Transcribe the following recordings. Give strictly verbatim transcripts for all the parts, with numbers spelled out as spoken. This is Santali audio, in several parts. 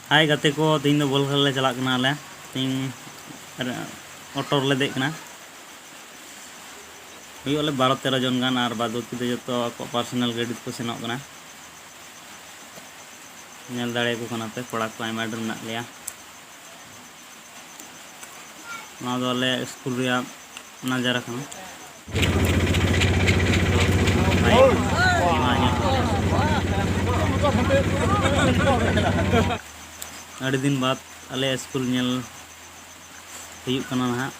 ᱦᱟᱭ ᱜᱟᱛᱮ ᱠᱚ, ᱛᱮᱦᱮᱧ ᱫᱚ ᱵᱚᱞ ᱠᱷᱮᱞ ᱞᱮ ᱪᱟᱞᱟᱜ ᱠᱟᱱᱟ᱾ ᱟᱞᱮ ᱛᱮᱦᱮᱧ ᱚᱴᱳ ᱨᱮᱞᱮ ᱫᱮᱡ ᱠᱟᱱᱟ᱾ ᱦᱩᱭᱩᱜ ᱟᱞᱮ ᱵᱟᱨᱚ ᱛᱮᱨᱚ ᱡᱚᱱ ᱜᱟᱱ, ᱟᱨ ᱵᱟᱫ ᱵᱟᱹᱠᱤ ᱫᱚ ᱡᱚᱛᱚ ᱟᱠᱚᱣᱟᱜ ᱯᱟᱨᱥᱚᱱᱟᱞ ᱜᱟᱹᱰᱤ ᱛᱮᱠᱚ ᱥᱮᱱᱚᱜ ᱠᱟᱱᱟ᱾ ᱧᱮᱞ ᱫᱟᱲᱮᱭᱟᱠᱚ ᱠᱟᱱᱟ ᱯᱮ, ᱠᱚᱲᱟ ᱠᱚ ᱟᱭᱢᱟ ᱰᱷᱮᱨ ᱢᱮᱱᱟᱜ ᱞᱮᱭᱟ᱾ ᱱᱚᱣᱟ ᱫᱚ ᱟᱞᱮ ᱥᱠᱩᱞ ᱨᱮᱭᱟᱜ ᱱᱟᱡᱟᱨᱟ ᱠᱟᱱᱟ᱾ ᱟᱹᱰᱤ ᱫᱤᱱ ᱵᱟᱫ ᱟᱞᱮ ᱥᱠᱩᱞ ᱧᱮᱞ ᱦᱩᱭᱩᱜ ᱠᱟᱱᱟ ᱱᱟᱦᱟᱜ᱾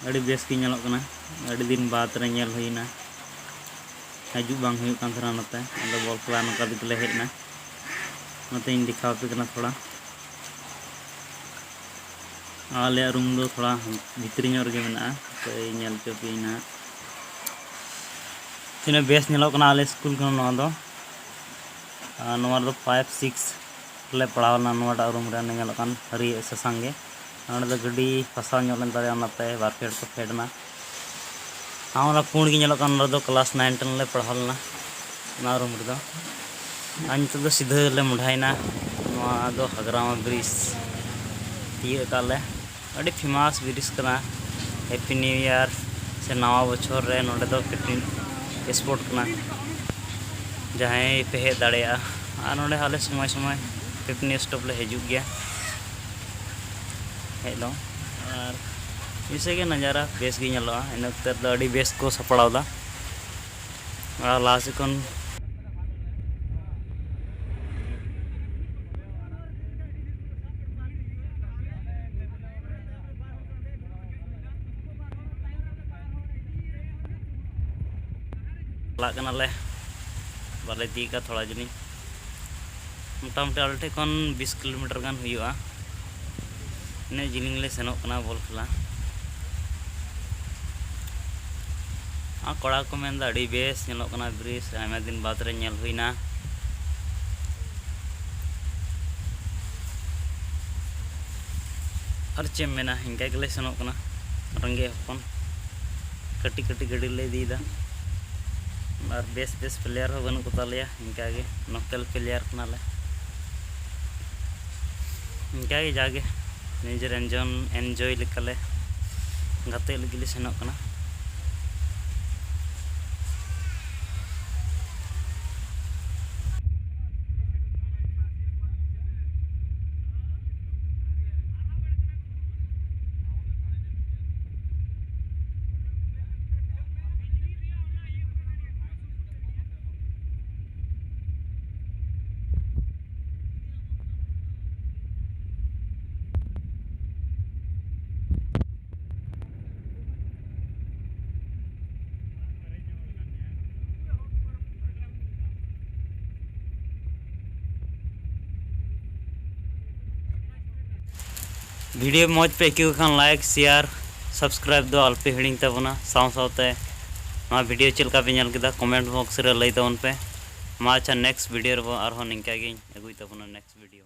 ᱟᱹᱰᱤ ᱵᱮᱥ ᱜᱮ ᱧᱮᱞᱚᱜ ᱠᱟᱱᱟ᱾ ᱟᱹᱰᱤ ᱫᱤᱱ ᱵᱟᱫᱽ ᱨᱮ ᱧᱮᱞ ᱦᱩᱭᱱᱟ᱾ ᱦᱤᱡᱩᱜ ᱵᱟᱝ ᱦᱩᱭᱩᱜ ᱠᱟᱱ ᱛᱟᱦᱮᱱᱟ ᱱᱚᱛᱮ᱾ ᱟᱫᱚ ᱵᱚᱞ ᱠᱷᱮᱞᱟ ᱱᱚᱝᱠᱟ ᱛᱮᱜᱮ ᱞᱮ ᱦᱮᱡ ᱮᱱᱟ᱾ ᱚᱱᱟᱛᱮᱧ ᱫᱮᱠᱷᱟᱣ ᱟᱯᱮ ᱠᱟᱱᱟ ᱛᱷᱚᱲᱟ᱾ ᱟᱞᱮᱭᱟᱜ ᱨᱩᱢ ᱫᱚ ᱛᱷᱚᱲᱟ ᱵᱷᱤᱛᱨᱤ ᱧᱚᱜ ᱨᱮᱜᱮ ᱢᱮᱱᱟᱜᱼᱟ᱾ ᱛᱚ ᱧᱮᱞ ᱦᱚᱪᱚ ᱯᱮᱭᱟᱹᱧ ᱱᱟᱦᱟᱜ ᱛᱤᱱᱟᱹᱜ ᱵᱮᱥ ᱧᱮᱞᱚᱜ ᱠᱟᱱᱟ ᱟᱞᱮ ᱥᱠᱩᱞ ᱠᱷᱚᱱ ᱱᱚᱣᱟ ᱫᱚ᱾ ᱟᱨ ᱱᱚᱣᱟ ᱨᱮᱫᱚ ᱯᱷᱟᱭᱤᱵᱷ ᱥᱤᱠᱥ ᱨᱮᱞᱮ ᱯᱟᱲᱦᱟᱣ ᱞᱮᱱᱟ᱾ ᱱᱚᱣᱟᱴᱟᱜ ᱨᱩᱢ ᱨᱮ ᱚᱱᱮ ᱧᱮᱞᱚᱜ ᱠᱟᱱ ᱦᱟᱹᱨᱭᱟᱹ ᱥᱟᱥᱟᱝ ᱜᱮ, ᱱᱚᱸᱰᱮ ᱫᱚ ᱜᱟᱹᱰᱤ ᱯᱷᱟᱥᱟᱣ ᱧᱚᱜ ᱞᱮᱱ ᱛᱟᱞᱮᱭᱟ, ᱚᱱᱟᱛᱮ ᱵᱟᱨ ᱯᱷᱮᱰ ᱠᱚ ᱯᱷᱮᱰ ᱮᱱᱟ᱾ ᱟᱨ ᱚᱱᱟ ᱯᱩᱸᱰ ᱜᱮ ᱧᱮᱞᱚᱜ ᱠᱟᱱ, ᱚᱸᱰᱮ ᱫᱚ ᱠᱞᱟᱥ ᱱᱟᱭᱤᱱ ᱴᱮᱱ ᱞᱮ ᱯᱟᱲᱦᱟᱣ ᱞᱮᱱᱟ, ᱚᱱᱟ ᱨᱩᱢ ᱨᱮᱫᱚ᱾ ᱟᱨ ᱱᱤᱛᱚᱜ ᱫᱚ ᱥᱤᱫᱷᱟᱹ ᱞᱮ ᱢᱚᱰᱷᱟᱭᱮᱱᱟ᱾ ᱱᱚᱣᱟ ᱫᱚ ᱦᱟᱜᱽᱨᱟᱢᱟ ᱵᱨᱤᱡᱽ ᱛᱤᱭᱟᱹᱜ ᱟᱠᱟᱫ ᱞᱮ᱾ ᱟᱹᱰᱤ ᱯᱷᱮᱢᱟᱥ ᱵᱨᱤᱡᱽ ᱠᱟᱱᱟ᱾ ᱦᱮᱯᱤ ᱱᱤᱭᱩ ᱤᱭᱟᱨ ᱥᱮ ᱱᱟᱣᱟ ᱵᱚᱪᱷᱚᱨ ᱨᱮ ᱱᱚᱸᱰᱮ ᱫᱚ ᱯᱤᱠᱱᱤᱠ ᱥᱯᱚᱴ ᱠᱟᱱᱟ, ᱡᱟᱦᱟᱸᱭ ᱯᱮ ᱦᱮᱡ ᱫᱟᱲᱮᱭᱟᱜᱼᱟ᱾ ᱟᱨ ᱱᱚᱸᱰᱮ ᱦᱚᱸ ᱟᱞᱮ ᱥᱚᱢᱚᱭ ᱥᱚᱢᱚᱭ ᱯᱤᱠᱱᱤᱠ ᱥᱴᱚᱯ ᱞᱮ ᱦᱤᱡᱩᱜ ᱜᱮᱭᱟ ᱦᱮᱡ ᱫᱚ᱾ ᱟᱨ ᱡᱮᱭᱥᱮ ᱜᱮ ᱱᱟᱡᱟᱨᱟ ᱵᱮᱥ ᱜᱮ ᱧᱮᱞᱚᱜᱼᱟ᱾ ᱤᱱᱟᱹ ᱚᱠᱛᱮ ᱨᱮᱫᱚ ᱟᱹᱰᱤ ᱵᱮᱥ ᱠᱚ ᱥᱟᱯᱲᱟᱣ ᱮᱫᱟ᱾ ᱟᱨ ᱞᱟᱦᱟ ᱥᱮᱫ ᱠᱷᱚᱱ ᱪᱟᱞᱟᱜ ᱠᱟᱱᱟᱞᱮ, ᱵᱟᱞᱮ ᱛᱤᱭᱳᱜ ᱠᱟᱜᱼᱟ ᱛᱷᱚᱲᱟ ᱡᱤᱞᱤᱧ, ᱢᱚᱴᱟᱢᱩᱴᱤ ᱟᱞᱮ ᱴᱷᱮᱱ ᱠᱷᱚᱱ ᱵᱤᱥ ᱠᱤᱞᱳᱢᱤᱴᱟᱨ ᱜᱟᱱ ᱦᱩᱭᱩᱜᱼᱟ᱾ ᱤᱱᱟᱹᱜ ᱡᱤᱞᱤᱧ ᱞᱮ ᱥᱮᱱᱚᱜ ᱠᱟᱱᱟ ᱵᱚᱞ ᱠᱷᱮᱞᱟ᱾ ᱟᱨ ᱠᱚᱲᱟ ᱠᱚ ᱢᱮᱱᱫᱟ ᱟᱹᱰᱤ ᱵᱮᱥ ᱧᱮᱞᱚᱜ ᱠᱟᱱᱟ ᱵᱨᱤᱡᱽ, ᱟᱭᱢᱟ ᱫᱤᱱ ᱵᱟᱫᱽ ᱨᱮ ᱧᱮᱞ ᱦᱩᱭᱱᱟ᱾ ᱟᱨ ᱪᱮᱫ ᱮᱢ ᱢᱮᱱᱟ, ᱤᱱᱠᱟ ᱜᱮᱞᱮ ᱥᱮᱱᱚᱜ ᱠᱟᱱᱟ ᱨᱮᱸᱜᱮᱡ ᱦᱚᱯᱚᱱ, ᱠᱟᱹᱴᱤᱡ ᱠᱟᱹᱴᱤᱡ ᱜᱟᱹᱰᱤ ᱞᱮ ᱤᱫᱤᱭᱮᱫᱟ᱾ ᱟᱨ ᱵᱮᱥ ᱵᱮᱥ ᱯᱞᱮᱭᱟᱨ ᱦᱚᱸ ᱵᱟᱹᱱᱩᱜ ᱠᱚ ᱛᱟᱞᱮᱭᱟ, ᱤᱱᱠᱟ ᱜᱮ ᱞᱳᱠᱟᱞ ᱯᱞᱮᱭᱟᱨ ᱠᱟᱱᱟᱞᱮ᱾ ᱤᱱᱠᱟ ᱜᱮ ᱡᱟᱜᱮ ᱱᱤᱡᱮᱨ ᱮᱱᱡᱚᱱ ᱮᱱᱡᱚᱭ ᱞᱮᱠᱟᱞᱮ ᱜᱟᱛᱮᱜ ᱞᱟᱹᱜᱤᱫ ᱞᱮ ᱥᱮᱱᱚᱜ ᱠᱟᱱᱟ᱾ ᱵᱷᱤᱰᱤᱭᱳ ᱢᱚᱡᱽ ᱯᱮ ᱟᱹᱭᱠᱟᱹᱣ ᱠᱷᱟᱱ ᱞᱟᱭᱤᱠ, ᱥᱮᱭᱟᱨ, ᱥᱟᱵᱥᱠᱨᱟᱭᱤᱵ ᱫᱚ ᱟᱞᱚᱯᱮ ᱦᱤᱲᱤᱧ ᱛᱟᱵᱚᱱᱟ᱾ ᱥᱟᱶ ᱥᱟᱶᱛᱮ ᱱᱚᱣᱟ ᱵᱷᱤᱰᱤᱭᱳ ᱪᱮᱫ ᱞᱮᱠᱟ ᱯᱮ ᱧᱮᱞ ᱠᱮᱫᱟ, ᱠᱚᱢᱮᱱᱴ ᱵᱚᱠᱥ ᱨᱮ ᱞᱟᱹᱭ ᱛᱟᱵᱚᱱ ᱯᱮ᱾ ᱢᱟ ᱟᱪᱪᱷᱟ, ᱱᱮᱠᱥᱴ ᱵᱷᱤᱰᱤᱭᱳ ᱨᱮᱵᱚ ᱟᱨᱦᱚᱸ ᱱᱤᱝᱠᱟ ᱜᱤᱧ ᱟᱹᱜᱩᱭ ᱛᱟᱵᱚᱱᱟ, ᱱᱮᱠᱥᱴ ᱵᱷᱤᱰᱤᱭᱳ᱾